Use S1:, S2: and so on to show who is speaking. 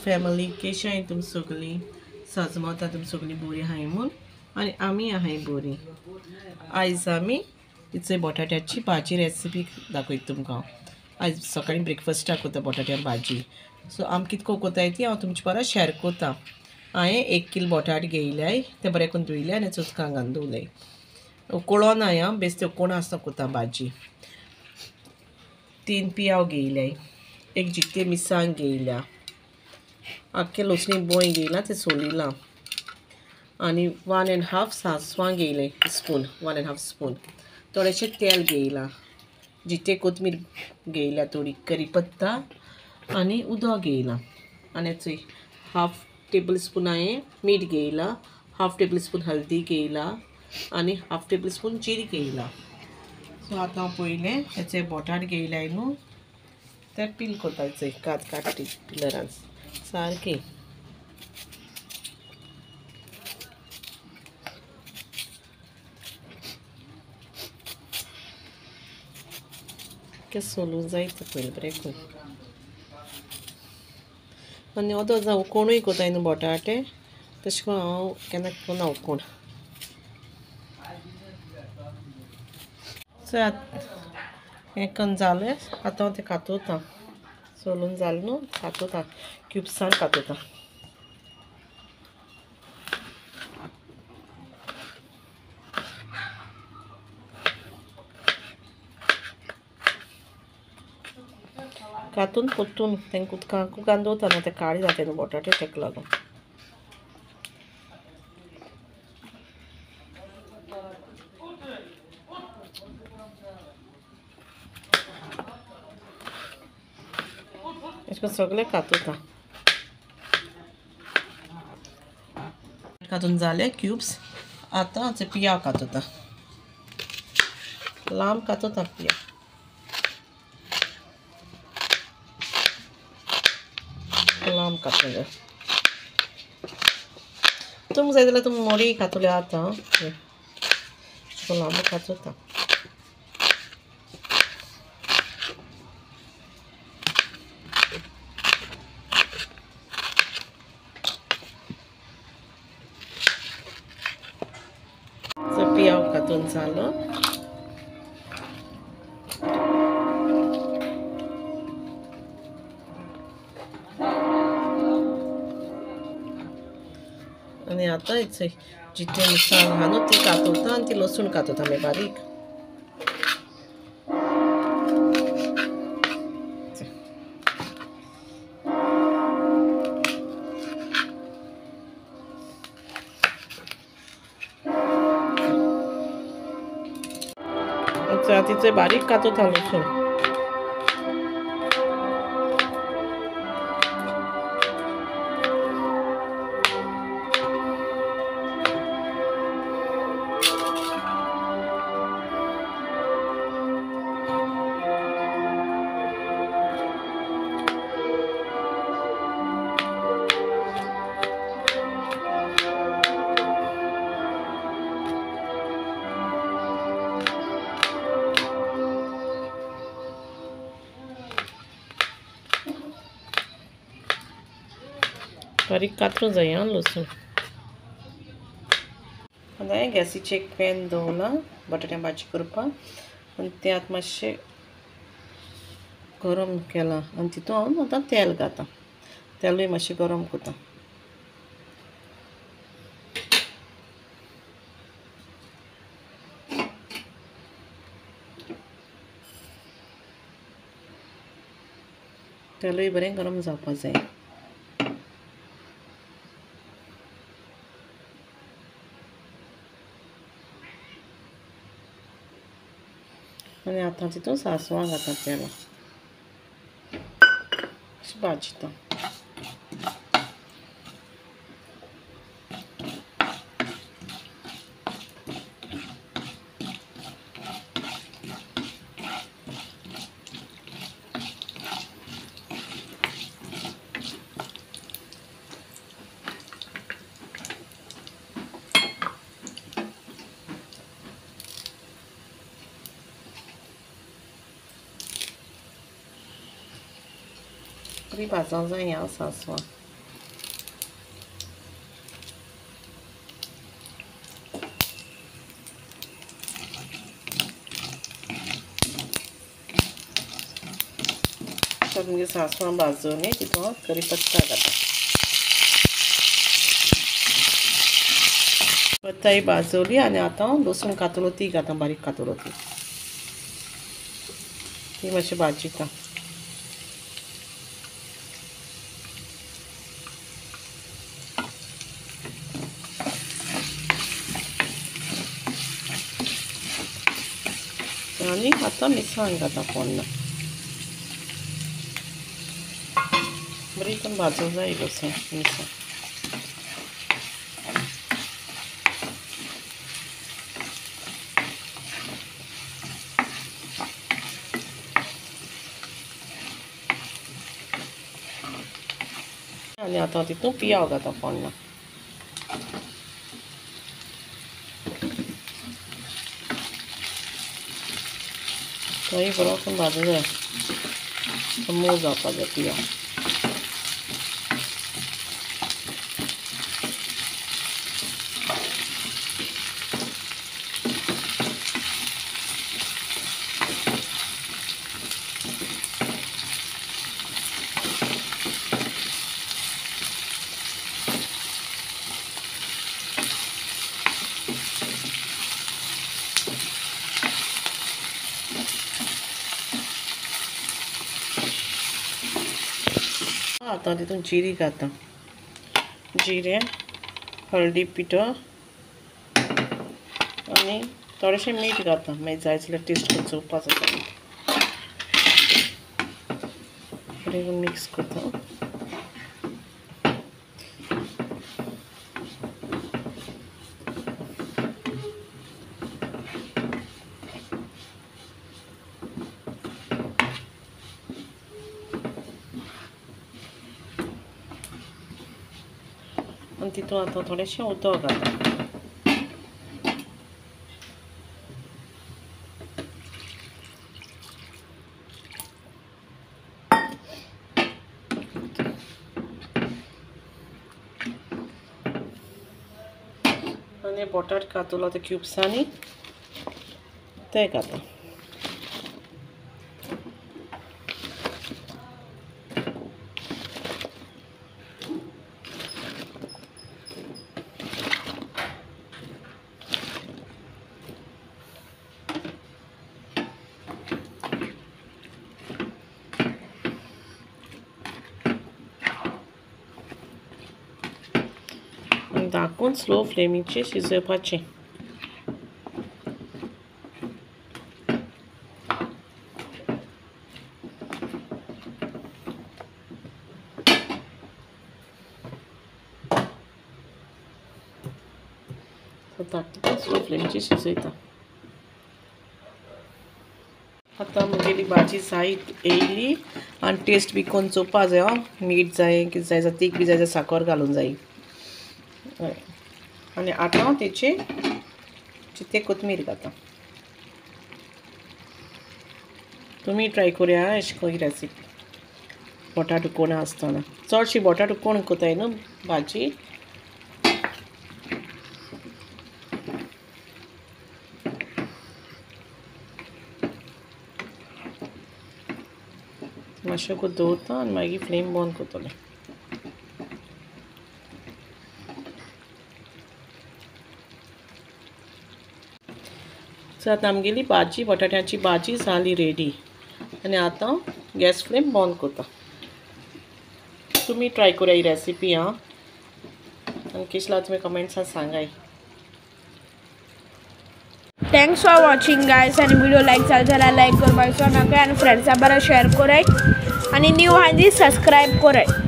S1: Family, केशी आहाय तुम सगळीं? सजमता तुम सगळीं बरी आहाय म्हूण आनी आमी आहाय बरी. आयज आमी इचोय बटाट्याची भाजी रेसिपी दाखयता तुमकां. आयज सकाळीं ब्रेकफास्टाक कोता बटाट्या भाजी. सो आमी कितको कोताय ती हांव तुमचे बारा शेअर कोता. हांवें 1 किल बटाट घेयल्याय, ते बरें करून धुयले आनी उदकान घालून दवरले. उकळोन हांवें बेश्टे उकोण आसतना कोता भाजी. 3 पियाव घेयल्याय, 1 जिते मिरसांग घेयल्या, आख्खे लसणी बोय घेयला ते सोलिलां, आनी 1.5 सासवां घेयलें स्पून, 1.5 स्पून, थोडेशें तेल घेयलां, जिते कोथमीर घेयल्या थोडी, करी पत्ता आनी उदक घेयलां. आनी चोय 1/2 टेबल स्पून हांवें मीठ घेयलां, 1/2 टेबल स्पून हळदी घेयला आनी 1/2 टेबल स्पून जिरें घेयलां. सो आतां हांव पयलें हेचे बटाट घेयल्याय न्हू ते पील कोता, चोय कात काडटी पिलरान सारकी. सोलूं जाय ते पयलीं बरें करून. आनी ओदोळ जावं उकोणूय कोताय न्हू बटाटे, तशें करून हांव केन्ना कोन्ना उकोण. सो आतां हें कन्न जालें, आतां हांव तें कातोता. सोलून जालें न्हू, कातोता, क्युब्सान कातोता. कातून परतून तांकां उदकां घालून दवरता ना ते काळे जाता न्हू बटाटे, ताका लागून. अशें करून सगळें कातोता. कातून जाले क्युब्स. आतां पियाव कातोता, लांब कातोता पियाव. लांब कातोता. तुमकां जाय जाल्यार तुमी मोडी कातोले आतां, लांब कातोता. पियाव कातून जालो. आनी आतां जिते मिरसांग आहा न्हू ती कातोता आनी ती लसूण कातोता मागीर बारीक. तिचो बारीक कातोता लसूण. बारीक कातरूं जाय आं लसूण. आतां हांवें गॅसीचेर एक पॅन दवरलां बटाट्या भाजी करपाक, आनी तें आतां मातशें गरम केलां आनी तितून हांव आतां तेल घातां. तेलूय मातशें गरम करता. तेलूय बरें गरम जावपाक जाय. आनी आतां तितून सासवां घाता तेलां, अशें भाजता. बरी भाजूंक जाय आं सासवां. आमगे सांसवां भाजून तितून करी पत्ता घालता. पत्ताय भाजवली आनी आतां लसूण कातलो ती घालता, बारीक कातलो ती ती मातशी भाजिता. आनी आतां मिरसांग घालता फोण्णां बरी करून भाजूंक जाय लसूण मिरसांग. आनी आतां तितून पियाव घालता फोण्णां. तोय बरो करून भाजूंक जाय, मोव जावपाक जाय पियाव. आतां तितून जिरी घालता, जिरें, हळदी पिठो आनी थोडेशें मीठ घालता. मागीर जाय जाल्यार टेस्ट करून चोवपाक जाता. बरें मिक्स करता. आनी तितून आतां थोडेशें उदक घालता. आनी बटाट कातलो ते क्युब्सांनी ते घालता. धाकून स्लो फ्लेमीचेर शिजोवपाचें. धाकून स्लो फ्लेमीचेर शिजयता. आतां म्हगेली भाजी जायत येयली आनी टेस्ट बी करून चोवपा जाय. मीठ जाय, कितें जाय जाल्यार तीख बी जाय जाल्यार साकर घालूंक जाय. आनी आतां तेचे चिते कोथमीर घालता. तुमी ट्राय करुया अशें करून ही रेसिपी. बटाट कोण आसतना चडशी बटाट कोण करताय न्हू भाजी. मातशें दवरता आनी मागीर फ्लेम बंद करतलें. सो आतां आमगेली भाजी बटाट्याची भाजी जाली रेडी. आनी आतां गॅस फ्लेम बंद करता. तुमी ट्राय करा ही रेसिपी आं. आनी कितें जाल्यार तुमी कमेंट्सान सांगाय.
S2: Thanks for watching guys. आनी व्हिडिओ लायक जालो जाल्यार लायक करपाक विसर नाका आनी फ्रेंड्सा बरोबर शेअर कराय आनी न्यू आहा ती सबस्क्रायब कराय.